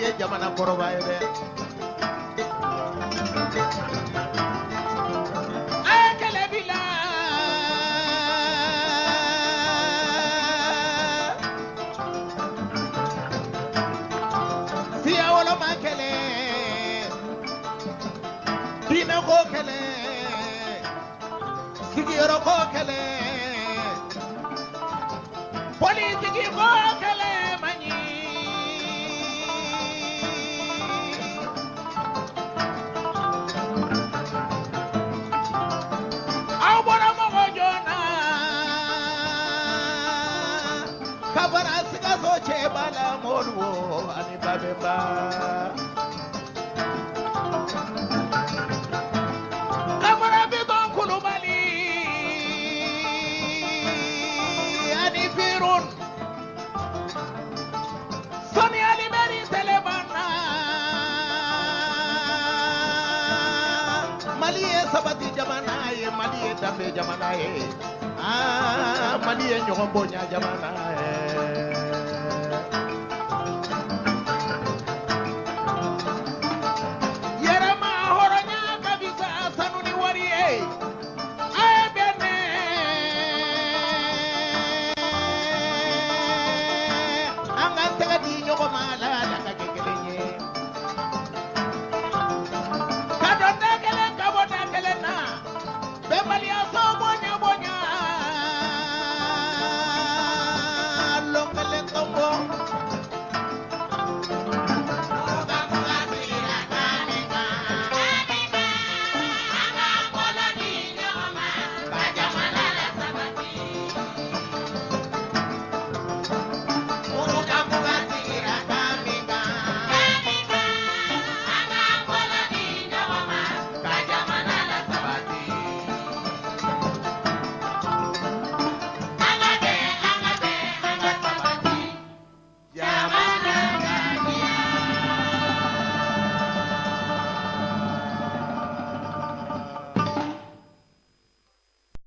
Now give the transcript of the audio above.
ye jamana kɔrɔba ye dɛ. A ye kɛlɛ bila. Siya woloma kɛlɛ, diinɛ ko kɛlɛ, sigiyɔrɔ ko kɛlɛ, politiki ko kɛlɛ man ɲi. Aw bɔra mɔgɔ joona ka fara Sikaso cɛba la Modibo ani Babɛnba. Ka fara Bitɔn Kulubali ani Firun Sɔni Ali Bɛri Sɛlɛman na. Mali ye sabati jamana ye, Mali ye danbe jamana ye, aa Mali ye ɲɔgɔn bonya jamana ye.